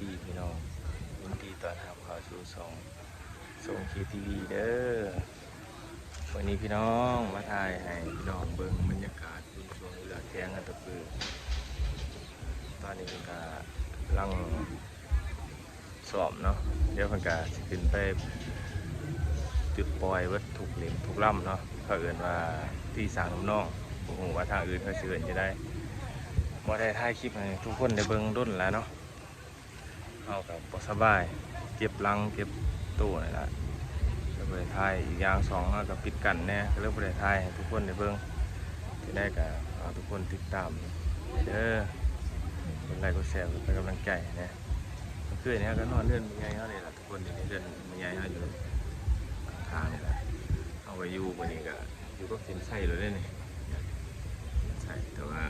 ດີພີ່ນ້ອງ ຍິນດີຕ້ອນຮັບເຂົ້າສູ່ຊ່ອງ ຊ່ອງ ເຄ ທີ ວີ ເດີ. ມື້ນີ້ພີ່ນ້ອງມາຖ່າຍໃຫ້ພີ່ນ້ອງເບິ່ງບັນຍາກາດຢູ່ຊ່ວງເວລາແຂງອັດຕະປື. ຕອນນີ້ເພິ່ນກະກຳລັງຊ້ອມເນາະ, ດຽວເພິ່ນກະຊິຂຶ້ນໄປຈຸດປ່ອຍເບິດທຸກເຫຼັ້ມທຸກລຳເນາະ, ເຂົາເອີ້ນວ່າຕີຊ້າງນ້ຳນອງ, ບໍ່ຮູ້ວ່າທາງອື່ນເຂົາຊິເອີ້ນຈັ່ງໃດ. ບໍ່ໄດ້ຖ່າຍຄລິບໃຫ້ທຸກຄົນໄດ້ເບິ່ງດົນແລ້ວເນາະ. ເຮົາກໍບໍ່ສະບາຍ ເຈັບຫຼັງເຈັບໂຕນີ້ລະ ກໍບໍ່ໄດ້ຖ່າຍ. ອີກຢ່າງຊ່ອງເຮົາກໍປິດກັ້ນແດ່ ກໍເລີຍບໍ່ໄດ້ຖ່າຍໃຫ້ທຸກຄົນໄດ້ເບິ່ງ. ຈັ່ງໃດກໍຝາກທຸກຄົນຕິດຕາມເດີ, ກົດໄລກົດແຊ ເປັນກຳລັງໃຈແດ່. ເມື່ອຄືນນີ້ເຮົາກໍນອນເຮືອນແມ່ໃຫຍ່ເຮົານີ້ລະ ທຸກຄົນ, ເຮືອນແມ່ໃຫຍ່ເຮົາຢູ່ຂ້າງນີ້ລະ. ເຮົາກໍຢູ່ມື້ນີ້ກໍ ຢູ່ກັບເສັ້ນໄຊໂລດເດ້ນີ້ ເສັ້ນໄຊ. ແຕ່ວ່າ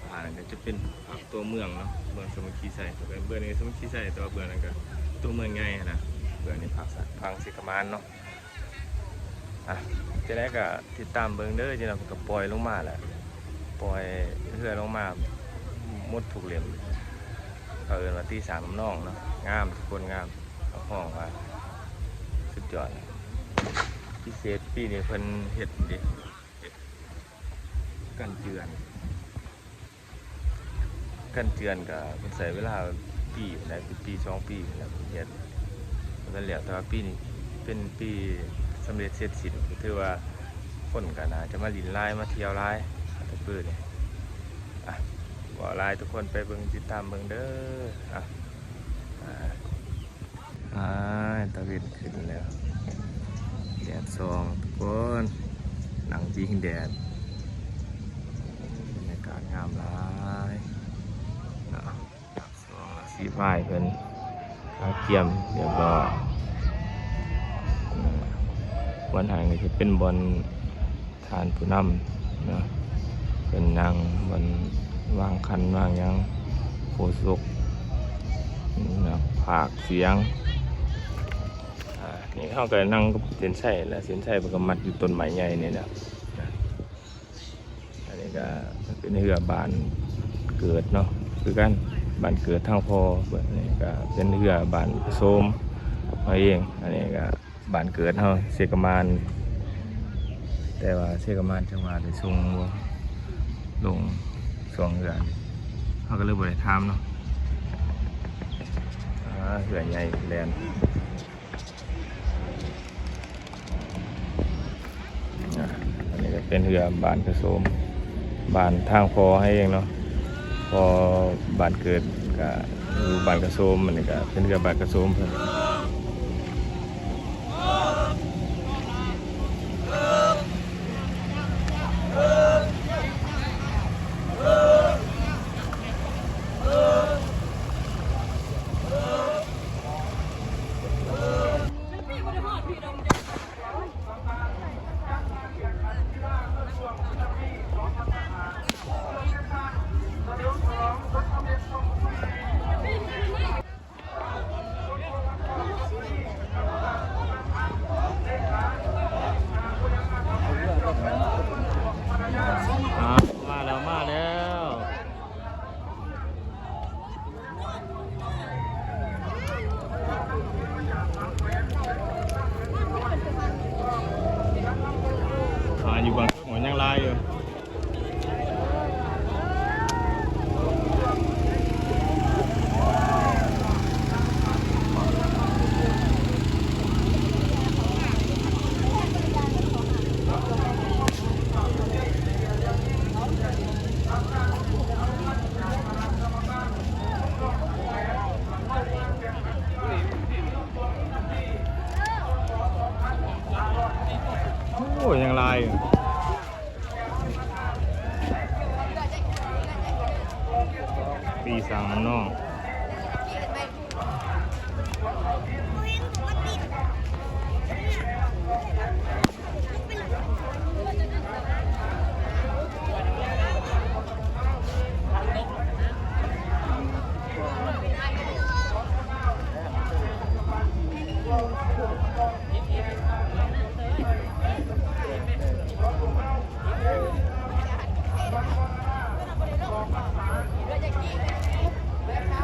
ພາກນັ້ນກໍຈະເປັນພາກຕົວເມືອງເນາະ, ເມືອງສາມັກຄີໄຊ. ເບື້ອງນີ້ສາມັກຄີໄຊ, ແຕ່ວ່າເບື້ອງນັ້ນກໍຕົວເມືອງໃຫຍ່ຫັ້ນນະ. ເບື້ອງນີ້ພາກ ພາກເຊກະມານເນາະ. ອ່ະ ຈັ່ງໃດກໍຕິດຕາມເບິ່ງເດີ. ຈັ່ງໃດເພິ່ນກໍປ່ອຍລົງມາແລ້ວ, ປ່ອຍເຮືອລົງມາໝົດທຸກເຫຼັ້ມ. ເຂົາເອີ້ນວ່າຕີຊ້າງນ້ຳນອງເນາະ, ງາມ ທຸກຄົນ, ງາມ. ຮັບຮອງວ່າສຸດຍອດ. ພິເສດປີນີ້ເພິ່ນເຮັດເດ້ ເຮັດກັນເຈື່ອນ, ກັນເຈື່ອນກະເພິ່ນໃຊ້ເວລາປີພຸ້ນແຫຼະ, ເປັນປີສອງປີພຸ້ນແຫຼະເພິ່ນເຮັດ ບໍ່ທັນແລ້ວ. ແຕ່ວ່າປີນີ້ເປັນປີສຳເລັດເສັດສິ້ນ ກໍຖືວ່າຄົນກໍໜ້າຈະມາຫຼິ້ນຫຼາຍ ມາທ່ຽວຫຼາຍ ອັດຕະປືນີ້. ອ່ະ ບໍ່ຫຼາຍ, ທຸກຄົນໄປເບິ່ງ ຕິດຕາມເບິ່ງເດີ. ອ່ະ ອ່າ ອາຍ ຕາເວັນຂຶ້ນແລ້ວ, ແດດສ່ອງທຸກຄົນ, ນັ່ງພິງແດດ. ບັນຍາກາດງາມຫຼາຍເນາະ. ນັ່ງສອງລະສີພາຍເພິ່ນກະກຽມຮຽບຮ້ອຍ. ອືມ ບ່ອນຫັ້ນກໍຈະເປັນບ່ອນ ທ່ານຜູ້ນຳເນາະ ເພິ່ນນັ່ງບ່ອນວາງຄັນວາງຫຍັງ, ໂຄສົກນະ ພາກສຽງ. ອ່າ ນີ້ເຮົາກໍນັ່ງກັບເສັ້ນໄຊ ແລະ ເສັ້ນໄຊເພິ່ນກໍມັດຢູ່ຕົ້ນໄມ້ໃຫຍ່ນີ້ນະ. ອັນນີ້ກໍເປັນເຮືອບ້ານເກີດເນາະ ຄືກັນ, ບ້ານເກີດທາງພໍ່. ອັນນີ້ກໍເປັນເຮືອບ້ານກະໂສມເຮົາເອງ. ອັນນີ້ກໍ ບ້ານເກີດເຮົາ ເຊກະມານ, ແຕ່ວ່າເຊກະມານຈັກວ່າໄດ້ສົ່ງບໍ່ ລົງຊ່ອງເຮືອ ເຮົາກໍເລີຍບໍ່ໄດ້ຖາມເນາະ. ອ່າ ເຮືອໃຫຍ່ແລ່ນ. ອ່າ ອັນນີ້ກໍເປັນເຮືອບ້ານກະໂສມ ບ້ານທາງພໍ່ໃຫ້ເອງເນາະ. ພໍ່ບ້ານເກີດກະຢູ່ບ້ານກະໂສມ, ອັນນີ້ກະເປັນເຮືອບ້ານກະໂສມເພິ່ນ. ອ່າ ມາແລ້ວ ມາແລ້ວ. ອ່າ ຢູ່ເບື້ອງເທິງມັນຍັງຫຼາຍຢູ່. ໂອ້ ຍັງຫຼາຍຢູ່. ປີຊ້າງນ້ຳນອງ. ໂອ້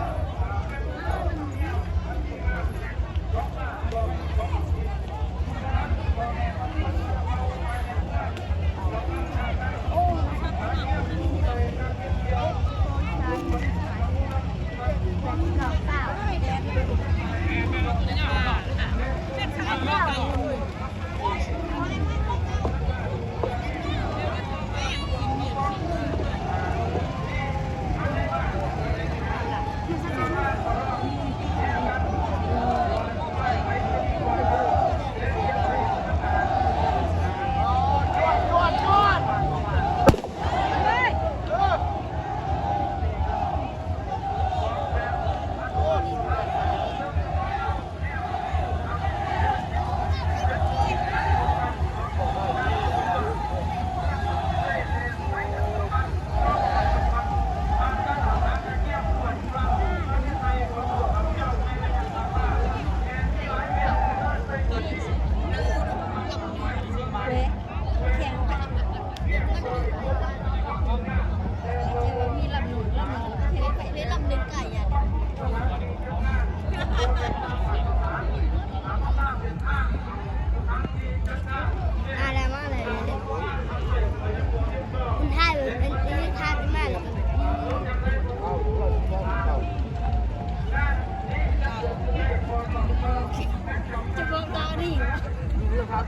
ບໍ່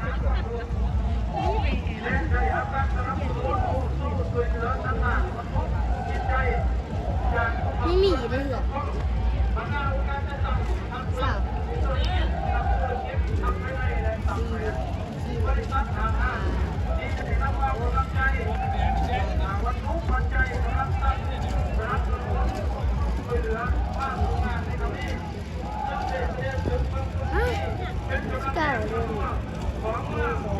ມີເດ້ເຮືອນ ສາມ ສີ່ ສີ່ ອ້າວ ເກົ່າເລີຍ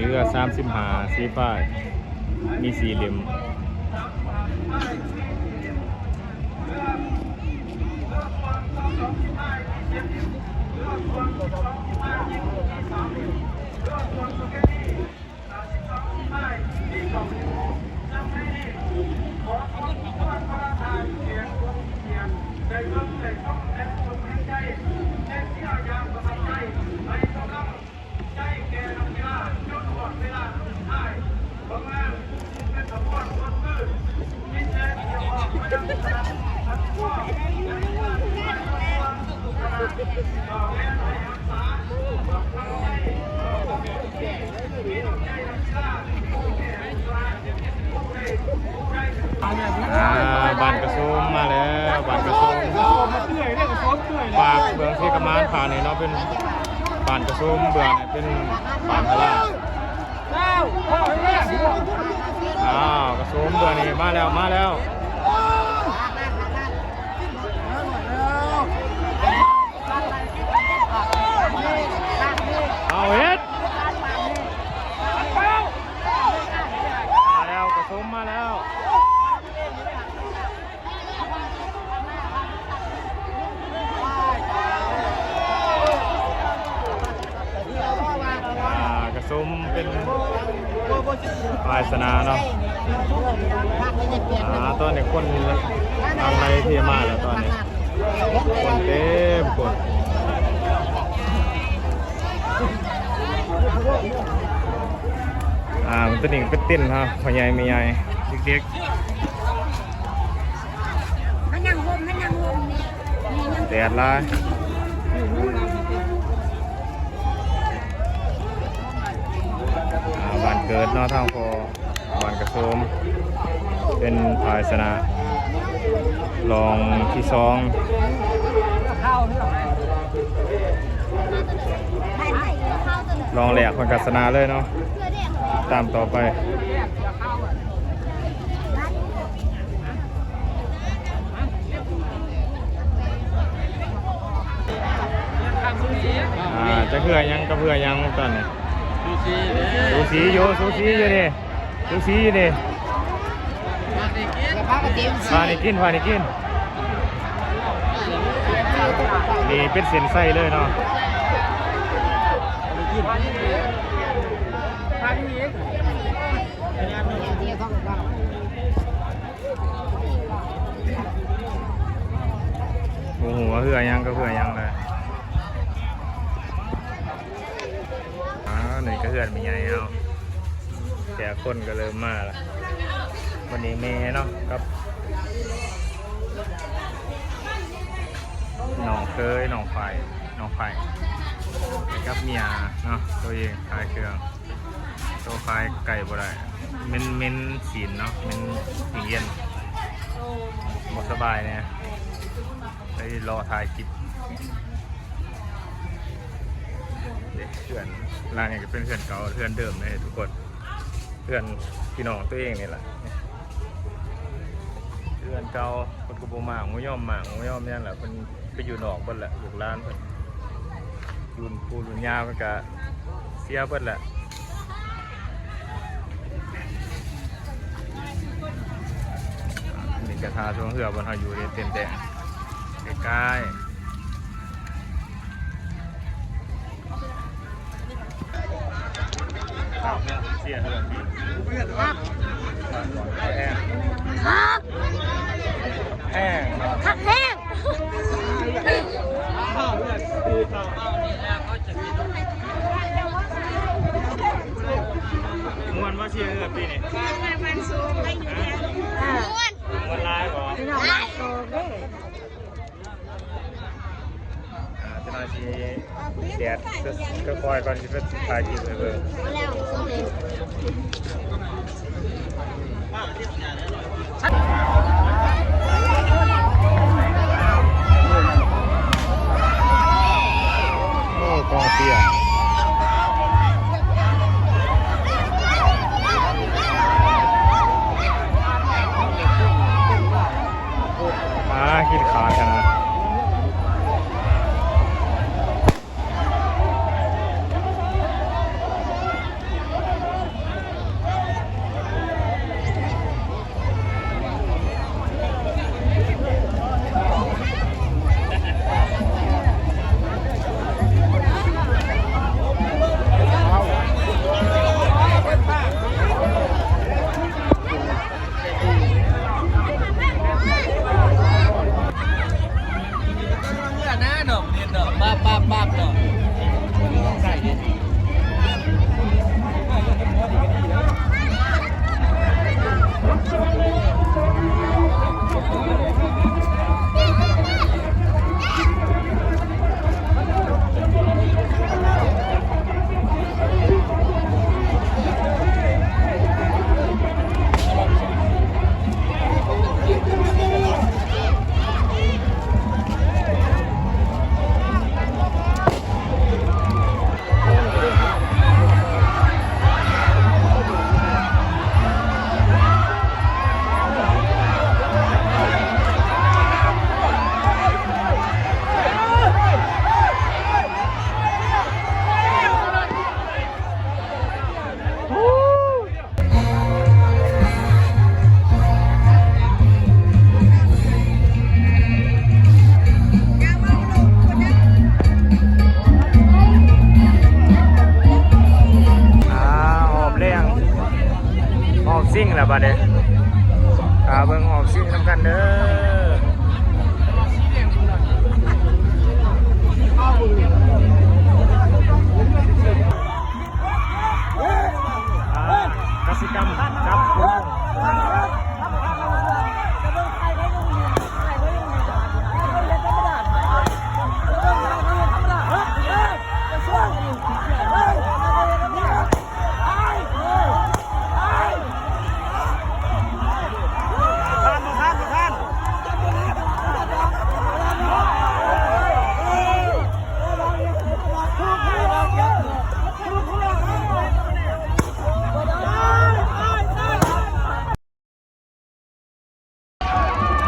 ນີ້ ໂອ້ຍ. ເຮືອສາມສິບຫ້າ ສີຟ້າ ມີສີ່ເຫຼັ້ມ. ອ່າ ບ້ານກະໂສມມາແລ້ວ ບ້ານກະໂສມ ຝາກເບື້ອງເທກະມານ ຝາກນີ້ເນາະ ເປັນບ້ານກະໂສມ ເບື້ອງນີ້ເປັນບ້ານພະລາ. ອ້າວ ກະໂສມເບື້ອງນີ້ມາແລ້ວ ມາແລ້ວ. ເອົາເຮັດ ມາແລ້ວ ກະສົມມາແລ້ວ. ອ່າ ກະສົມເປັນຝ່າຍຊະນະເນາະ. ອ່າ ຕອນນີ້ຄົນຫຼັ່ງໄຫຼເທມາແລ້ວຕອນນີ້ ຄົນເຕັມຄົນ. ອ່າ ຕົວນີ້ເປັນເຕັນເຮົາ ພໍ່ໃຫຍ່ແມ່ໃຫຍ່ ເດັກໆ ມານັ່ງຮົ່ມ ມານັ່ງຮົ່ມ ແດດຫຼາຍ. ອ່າ ບ້ານເກີດເນາະ ທາງພໍ່ ບ້ານກະໂສມ ເປັນຝ່າຍຊະນະ ລອງທີສອງ ລອງແລກເພິ່ນກະຊະນະເລີຍເນາະ. ຕິດຕາມຕໍ່ໄປ. ອ່າ ຈະເພື່ອຫຍັງກັບເພື່ອຫຍັງຕອນນີ້? ສູສີເດ້ ສູສີຢູ່ ສູສີຢູ່ນີ້ ສູສີຢູ່ນີ້. ພາໄດ້ກິນ ພາໄດ້ກິນ ນີ້ເປັນເສັ້ນໄຊເລີຍເນາະ. ບໍ່ຮູ້ວ່າເຮືອຫຍັງກັບເຮືອຫຍັງແຫຼະ. ອ່າ ນີ້ກະເຮືອນແມ່ໃຫຍ່ເຮົາ ແຕ່ຄົນກະເລີ່ມມາລະ. ບັດນີ້ແມ່ເນາະ ກັບນ້ອງເຂີຍ ນ້ອງໄຟ ນ້ອງໄຟ ກັບເມຍເນາະ ໂຕເອງຂາຍເຄື່ອງ. ໂຕຂາຍໃກ້ບໍ່ໄດ້ ເໝັນ ເໝັນຊີ້ນເນາະ ເໝັນຊີ້ນເຢັນ ບໍ່ສະບາຍແດ່ ໄດ້ລໍຖ່າຍຄລິບ. ເຮືອນຫຼັງນີ້ກະເປັນເຮືອນເກົ່າ ເຮືອນເດີມເດ້ທຸກຄົນ ເຮືອນພີ່ນ້ອງໂຕເອງນີ້ລະ ເຮືອນເກົ່າ. ເພິ່ນກະບໍ່ມ້າງ ບໍ່ຍອມມ້າງ ບໍ່ຍອມຫຍັງລະ ເພິ່ນໄປຢູ່ນອກເບິດລະ ລູກຫຼານເພິ່ນ ລຸ້ນປູ່ລຸ້ນຍ່າເພິ່ນກະເສຍເບິດລະ. ນີ້ກະທ່າຊ່ວງເຮືອບ່ອນເຮົາຢູ່ເດ້ ເຕັນແດງໃກ້ໆ. ຄັກ ຄັກ ຄັກແຮງ ມ່ວນບໍ່ ຊິເຮືອປີນີ້? ມ່ວນ ມ່ວນຫຼາຍບໍ່? ພີ່ນ້ອງມາໂຕເດ້. ອ່າ ຈະໜ້ອຍຊິແດດຄ່ອຍໆກ່ອນ ຊິເປັນຖ່າຍຄລິບໃຫ້ເບິ່ງ. ໂອ້ ກອງເຊຍ. ມາກິນຂາດກັນນະ. ອ່າ ຮອບແລ້ວ ຮອບຊິງແລ້ວບັດນີ້ ຖ້າເບິ່ງຮອບຊິງນຳກັນເດີ. ອ່າ ກະສິກຳຈັບກຸ້ງ.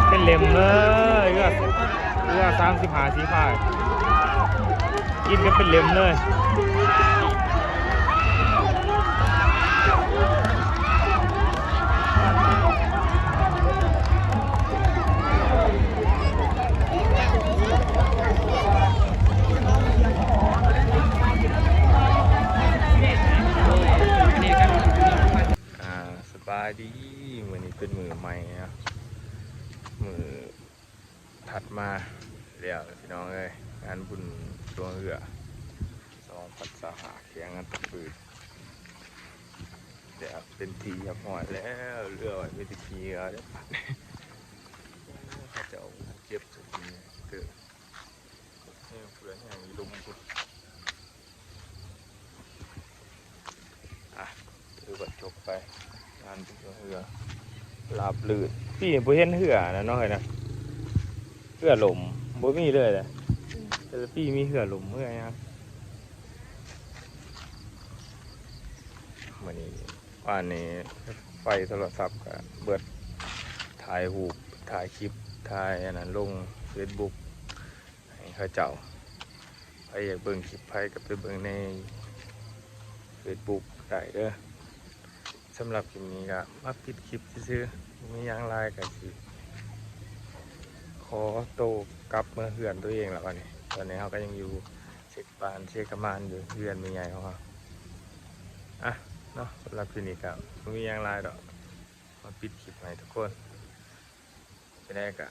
ເປັນເຫຼັ້ມເລີຍ ເອືອ ເອືອສາມສິບຫ້າສີພາຍ ກິນກັນເປັນເຫຼັ້ມເລີຍ. ອ່າ ສະບາຍດີ ມື້ນີ້ເປັນມື້ໃໝ່ເນາະ ມື້ຖັດມາແລ້ວພີ່ນ້ອງເອີຍ ງານບຸນຊ່ວງເຮືອສອງພັນຊາວຫ້າ ແຂ່ງງານຕະປື ແລ້ວເປັນທີ່ຮຽບຮ້ອຍແລ້ວ ເຫຼືອໄວ້ມີແຕ່ຂີ້ເຫຍື້ອເດ້ ເຂົາເຈົ້າເກັບໃສ່ເຕີ ແຮງເພື່ອນແຮງຢູ່ລຸ່ມພຸ້ນ. ອ່ະ ຖືວ່າຈົບໄປ ງານບຸນເຮືອລາບລື່ນ. ປີນີ້ບໍ່ເຫັນເຮືອນະເນາະ ເຮີ້ຍນະ ເຮືອລົ້ມ ບໍ່ມີເລີຍແຫຼະ. ອືມ ແຕ່ລະປີມີເຮືອລົ້ມເຮືອຫຍັງ. ມື້ນີ້ ວານນີ້ໄຟໂທລະສັບກະເບິດ ຖ່າຍຮູບ ຖ່າຍຄລິບ ຖ່າຍອັນນັ້ນລົງເຟສບຸກ ໃຫ້ເຂົາເຈົ້າ. ໃຜຢາກເບິ່ງຄລິບໃຜກໍໄປເບິ່ງໃນເຟສບຸກໄດ້ເດີ. ສຳລັບຄລິບນີ້ກໍມາປິດຄລິບຊື່ໆ ບໍ່ມີຫຍັງຫຼາຍ ກໍຊິຂໍໂຕກັບເມືອເຮືອນຕົວເອງລະບັດນີ້. ຕອນນີ້ເຮົາກໍຍັງຢູ່ເຊກະບານ ເຊກະມານ ຢູ່ເຮືອນແມ່ໃຫຍ່ຂອງເຮົາ. ອ່ະ ເນາະ. ສຳລັບຄລິບນີ້ກໍບໍ່ມີຫຍັງຫຼາຍດອກ ມາປິດຄລິບໃຫ້ທຸກຄົນ. ຈັ່ງໃດກໍ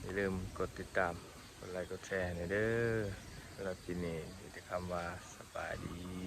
ຢ່າລືມກົດຕິດຕາມ ກົດໄລ ກົດແຊໃຫ້ແດ່ເດີ. ສຳລັບຄລິບນີ້ມີແຕ່ຄຳວ່າສະບາຍດີ.